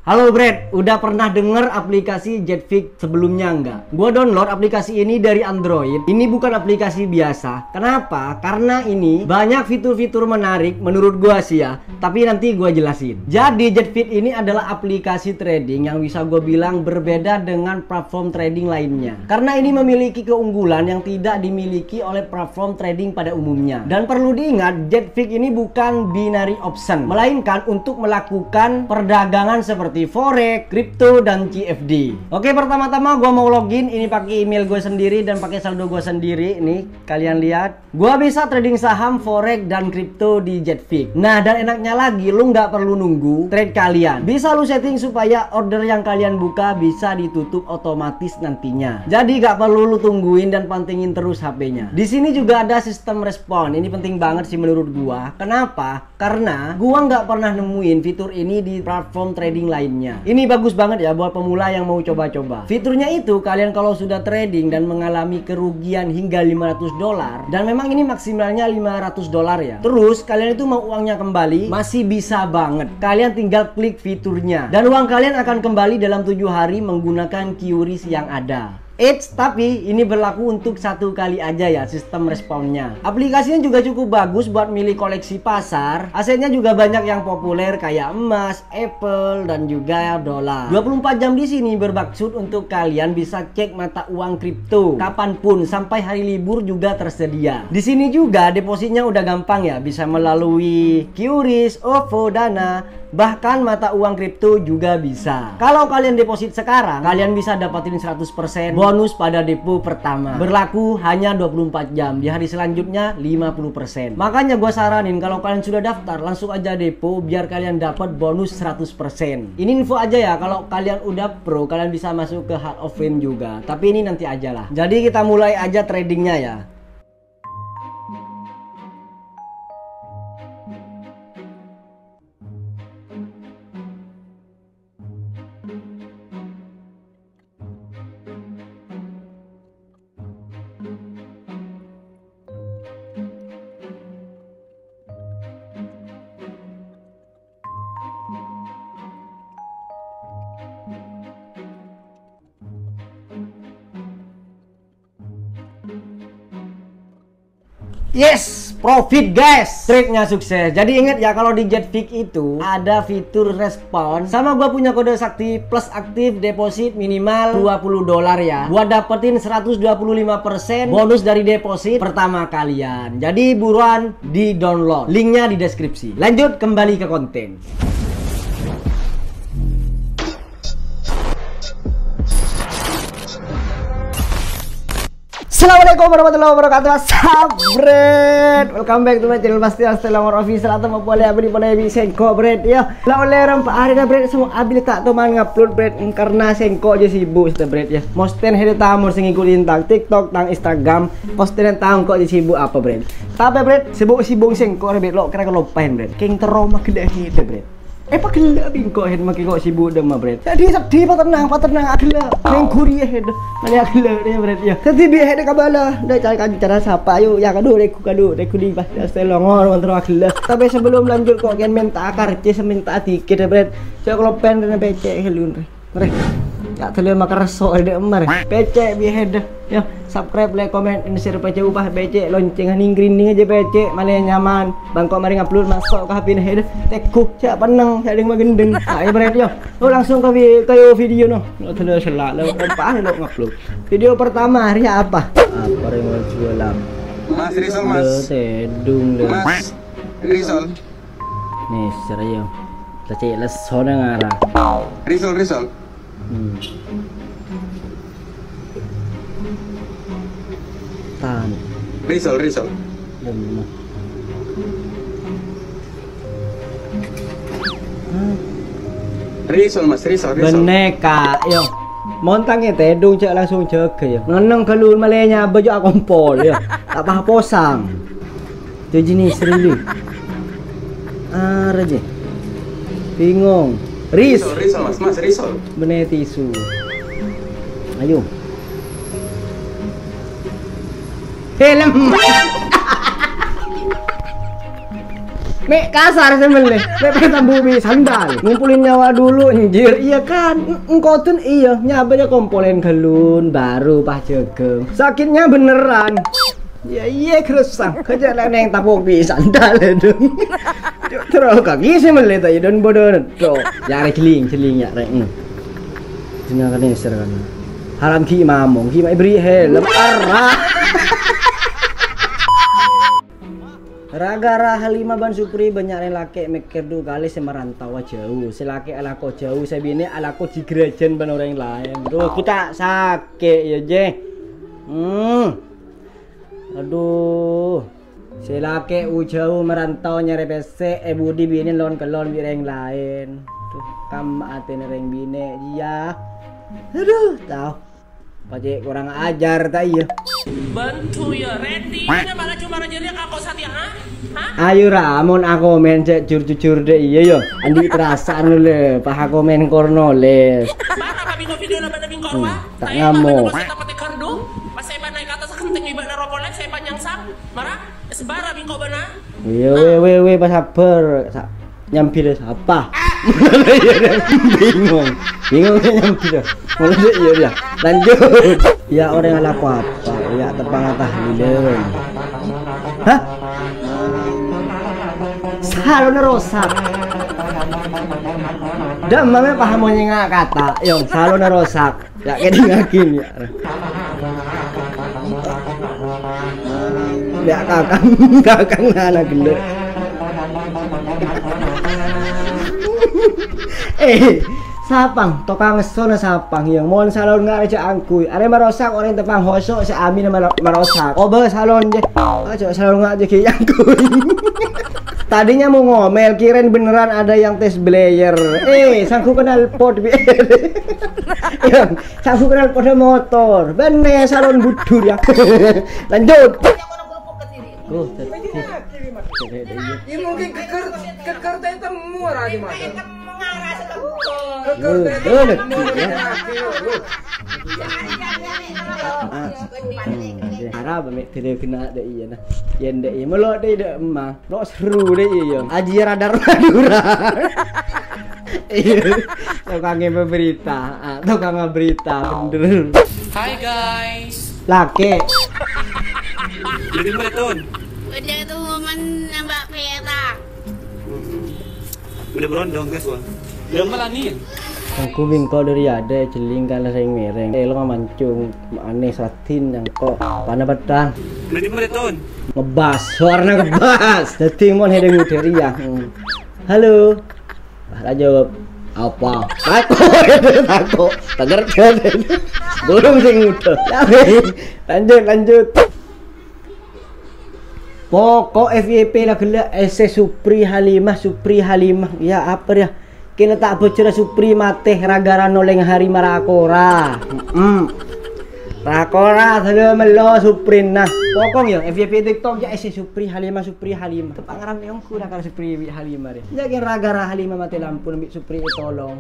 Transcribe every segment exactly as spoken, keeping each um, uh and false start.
Halo Brad, udah pernah denger aplikasi Jetfix sebelumnya nggak? Gua download aplikasi ini dari Android. Ini bukan aplikasi biasa. Kenapa? Karena ini banyak fitur-fitur menarik menurut gua sih ya. Tapi nanti gua jelasin. Jadi Jetfix ini adalah aplikasi trading yang bisa gua bilang berbeda dengan platform trading lainnya. Karena ini memiliki keunggulan yang tidak dimiliki oleh platform trading pada umumnya. Dan perlu diingat, Jetfix ini bukan binary option, melainkan untuk melakukan perdagangan seperti forex, kripto, dan C F D. Oke, pertama-tama gua mau login, ini pakai email gua sendiri dan pakai saldo gua sendiri. Nih, kalian lihat. Gua bisa trading saham, forex, dan kripto di Jetfix. Nah, dan enaknya lagi, lu nggak perlu nunggu trade kalian. Bisa lu setting supaya order yang kalian buka bisa ditutup otomatis nantinya. Jadi nggak perlu lu tungguin dan pantengin terus H P-nya. Di sini juga ada sistem respon. Ini penting banget sih menurut gua. Kenapa? Karena gua nggak pernah nemuin fitur ini di platform trading lainnya. Ini bagus banget ya buat pemula yang mau coba-coba. Fiturnya itu, kalian kalau sudah trading dan mengalami kerugian hingga lima ratus dolar, dan memang ini maksimalnya lima ratus dolar ya. Terus kalian itu mau uangnya kembali, masih bisa banget. Kalian tinggal klik fiturnya dan uang kalian akan kembali dalam tujuh hari menggunakan QRIS yang ada. Eits, tapi ini berlaku untuk satu kali aja ya sistem responnya. Aplikasinya juga cukup bagus buat milih koleksi pasar. Asetnya juga banyak yang populer kayak emas, Apple, dan juga dolar. Dua puluh empat jam di sini bermaksud untuk kalian bisa cek mata uang kripto kapanpun, sampai hari libur juga tersedia. Di sini juga depositnya udah gampang ya, bisa melalui QRIS, OVO, Dana, bahkan mata uang kripto juga bisa. Kalau kalian deposit sekarang, kalian bisa dapetin seratus persen bonus pada depo pertama. Berlaku hanya dua puluh empat jam, di hari selanjutnya lima puluh persen. Makanya gua saranin kalau kalian sudah daftar, langsung aja depo biar kalian dapat bonus seratus persen. Ini info aja ya, kalau kalian udah pro, kalian bisa masuk ke Hall of Fame juga. Tapi ini nanti aja lah. Jadi kita mulai aja tradingnya ya. Yes, profit guys. Trade-nya sukses. Jadi ingat ya, kalau di Jetfix itu ada fitur respon. Sama gua punya kode sakti plus aktif deposit minimal dua puluh dolar ya. Buat dapetin seratus dua puluh lima persen bonus dari deposit pertama kalian. Jadi buruan di-download. Linknya di deskripsi. Lanjut kembali ke konten. Assalamualaikum warahmatullahi wabarakatuh. What's up, Bret? Welcome back to my channel, pasti Astelongor Official atau mau boleh abdi boleh bi sengko, Bret, ya. La oleh rampa hari dah, Bret, semua abdi tak toman ngupload, Bret, karena sengko aja sibuk, sudah, Bret, ya. Mosten hari tamu sing ngikutin tang TikTok, tang Instagram, posten tahu kok aja sibuk apa, Bret. Tapi, Bret, sibuk-sibuk sengko, Bret, lo kira kelopain, Bret. King teroma gede aja, Bret. Eh, pagella' bi' engko' Hen, make ko' sibuk dâmma, Bret. Jadi sedih, patennang, patennang, agella'. Neng ghuri, Hen. Male agella' nè, Bret, ya. Jadi bi' Hen kabâlâ. Dâ' ca-, kancara sapa, ayo, ya, kadu, regu, kadu, regu di pas, ya, selongor, kontro agella'. Tapi sebelum lanjut, ko' kèn menta karcis, menta dikit, ya, Bret. Saya kalau pen, kena becek, helun, Bret. Re. Ya, telu makarso, ada emar. Becek, bi' Hen. Yo, subscribe, like, comment, and share pajhâ upah becek, lonceng ningkrining aja becek, male nyaman. Bângko mari ngupload masuk ke H P nè, aduh, teguh, cak peneng, cak ding magendeng. Ayo, Bret, yo. Oh, langsung ke vi-, ke video, no. Lo dulu selak, lo apa lo ngupload? Video pertama hari apa? Apa yang mau jualan? Mas Rizal, Mas. Lo tedung, lo. Mas Rizal. Nih, serius. Kecil leso dengar. Rizal, Rizal. Hmm. Tan. Rizal, Rizal. Lemah. Hah? Rizal, Mas, Rizal, Rizal. Beneka, yo. Montang ya tedung cek langsung jaga ya. Ngeneng galur malenya baju akompol ya. Tak pah posang. Itu jenis Rili. Ara je. Bingung. Ris. Rizal, Rizal, Mas, Mas, Rizal. Bener tisu. Ayo. Film. Mè' kasar sè mellè, mè' pas tambu bi' sandal. Ngumpulin nyawa dulu, anjir. Iya kan? Eng-, engko' dun iya, nyabâ ya kompolen ghâllu, baru pas jâgâ. Sakitnya beneran. Ya iya, gersang. Kejak lè' neng tapok bi' sandal, dong. Cuk, terro kaki sè mellè ta' ya, don bodoh, dok. Ya, rè, jeling, jeling, ya, rè. Hmm. Jenengan kan eser kan. Haram ghi' mamong, ghi' ma' èberri' helm. Arah. Ra-ghârâ Halimah bân Supri bânnya' rèng lakè' mèkkèr du kalè sè marantau jhâu. Sè lakè' alako jhâu, sè binè' alako jigrajân bân orèng laèn. Duh, ghu ta' sakè' ya, jè. Hmm. Adhu. Sè lakè' u-jhâu marantau nyarè pèssè, è budi binè' lon-kellon bi' rèng laèn. Duh, kam atèna rèng binè', iyâ. Adhu, tao. Pajhât korang ajhâr ta' iyâ? Bantu ya, Randy. Kenapa laju marah jadi kakak Satya, ha? Ha? Ayo ra, mon akomèn cè' jur-jujur dâ' iyâ, yo. Andi' perasaan lè, pas akomèn kor nolès. Marah apa bingko video apa bingko Hmm, apa? Ta' Saya ngamuk. Apa bingko saya dapat kardu? Pas saya naik ke atas, kenteng ibarat rokokan, saya panjang sang. Marah? Sebara bingko bana. Iya, weh, weh, weh, pas sabar. Sa-, nyambi dâ' sapa? Bingung. Bingung sè nyambi dâ'. Mulai dâ' iya, iya. Lanjut. Ya, orèng alako apa? Ya, tepang atas lilin. Hah? Salonna rosak. Dâ' mamè paham nyènga' kata, yong, salonna rosak. Ya, kèdingngaghi, ya. Ya, kakang, kakang nana ghellâ'. Eh, sapang, tokang essona sapang, ya. Mon salon nga' rèya angghuy. Arè marosak orèng tepang hoso' sè amina maro-, marosak. Obâ salon, jè. Aja salon nga' jè angghuy. Tadinya mau ngomel, kirain beneran ada yang tes blayer. Eh, sanggup kenal pot bi-, ya, sanggup kenal pot motor. Benne salon budur ya. Lanjut. Tuh, tuh, tuh. Ya, mungkin keker, keker teh temu, Raja Mata. Keker teh temu, Raja Mata. Ah, ah. Hmm, oke. Harap mè' dhewe kena dek iya nah. Yen dek iya, melo' dek dek emang. Lo' seru deh, iya. Aji Radar Madura. Iya. Tukang ngempe berita. Ah, tukang berita, bener. Hai, guys. Laki. Jadi, Mbak Tun. Udah tuh, momen nambah peta. Udah berondong, guys, wah. Udah melani. Aku bingko dari ada, jeling kan sing mereng. Eh, lo mancung, aneh, satin, nyangkok, panah petang. Udah di Mbak Tun. Ngebas, suaranya ngebas. Jadi, mon hedeng udah ya. Hmm. Halo. Lah, jawab. Apa? Tako, tako. Teger, teger. Burung sing udah. Lanjut, lanjut. Pokok F Y P la ghellâ' essè Supri Halimah, Supri Halimah. Ya, apa ya? Kèna ta' bhâjârâ Supri matè ra-ghârâ nolèng Halimah ra-kora. Heeh. Ra-kora sèdhâ mello Suprina. Pokok ya, F Y P TikTok ya essè Supri Halimah, Supri Halimah. Tepang rame onggu ra-kara Supri bi' Halimah rè. Ya kèn ra-ghârâ Halimah matè lampu bi' Supri ètolong.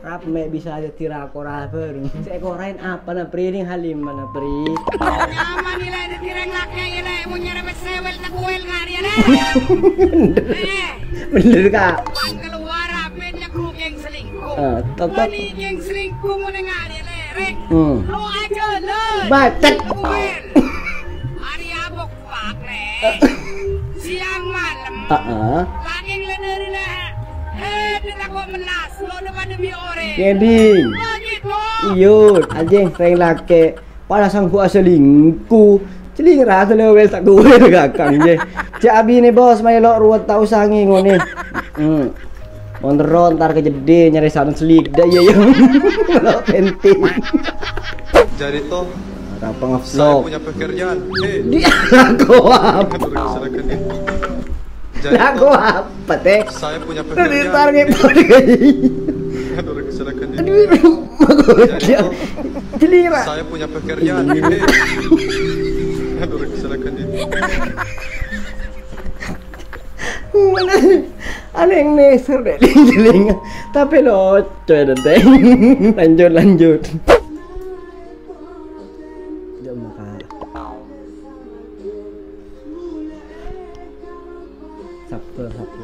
Rap mè' bisa dhâddhi ra-kora bhâreng. Sè èkoraè apa na, Pri, ning Halimah na, Pri? Nyaman ilè dhâddhi rèng lakè' ilè, mon nyarè pèssè wel teguel ngari ya, Lè'. Eh, Bener, Kak. Pan keluar apa nyeghu kèng selingkuh. Ah, tok, tok. Wali kèng selingkuh mon ngari ya, Lè'. Rèng. Hmm. Lo aja, Lè'. Bacet. Teguel. Hari abok. Pak, Lè'. Siang malem. Heeh. Laghi' lè' dhâri lè'. Eh, dilako melas, lo depan demi orèng. Ngeding. Oh, gitu. Iyut, anjing, rèng lakè'. Padâ sanggup aselingkuh. Celing rasa lè' wes tak duwe kakang, ye. Cak abinè, Bos, maèlo' ruwet, ta' osa ngèngone. Hmm. Mon terro entar ka jeddhi nyarè sanan selik dâ' iyâ, iyâ. Lo penting. Jadi toh, Apa saya ngevlog? Punya pekerjaan. Eh. Dia lagu apa? Aduh, silakan, ya. Jadi Lagu toh, apa, teh? Saya punya pekerjaan. Aduh, silakan, ya. Aduh, jadi toh, saya punya pekerjaan. Eh. Aduh, silakan, ya. Mana? Aneh, aneh, seru deh, jeling. Tapi lucu ya, Teh. Lanjut, lanjut. Jom, Kak. Sabar, sabar.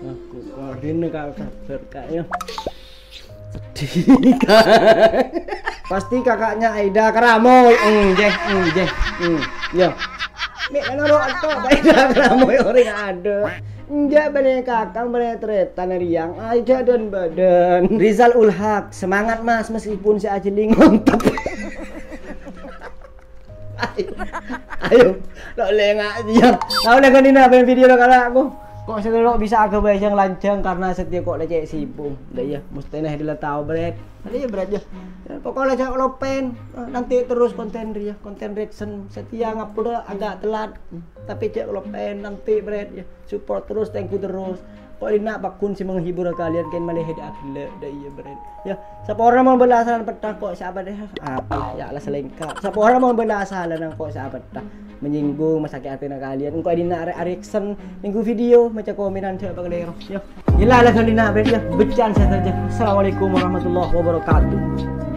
Aku korine kalau sabar, Kak, ya. Sedih, Kak. Pasti kakaknya Aida keramoy. Enjeh, enjeh. Hmm, ya. Mek noro' ento, Aida keramoy orèng adâ'. Enjâ' bâlâ kakang, bâlâ tarètan rèya. Aida dan badan. Rizal Ulhak, semangat, Mas, meskipun si Ajeling ngontep. Ayo, lo' lenga' dia. Tao lè kan dina video lo' kala aku. Kok sè lo' bisa aghâbây sè lanjhâng karena setia kok lecek sibuk. Dah iya, mustahil dila tao, Bret. Tadi ya, Bret, ya. Ya, pokoknya jhâ' lopen. Eh, nanti terus konten rèya, konten reaction. Setia ngupload agak telat, tapi jhâ' lopen nanti, Bret, ya. Support terus, thank you terus. Kok dina paggun sè menghibur kalian kan malè hèdâ aghellâ', dah iya, Bret. Ya, sapa orèng mon bâlâ asalla pètta kok sapa deh? Apa ya Allah selengkap. Sapa orèng mon bâlâ asalla nang kok sapa pètta? Menyinggung, masakit hati na kalian. Engko' dina arè-arè reaction, minggu video, maca komenan jhâ' pakalèro. Ya. Gila lah dina, Bret, ya. Becan saya saja. Assalamualaikum warahmatullahi wabarakatuh.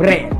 Bret.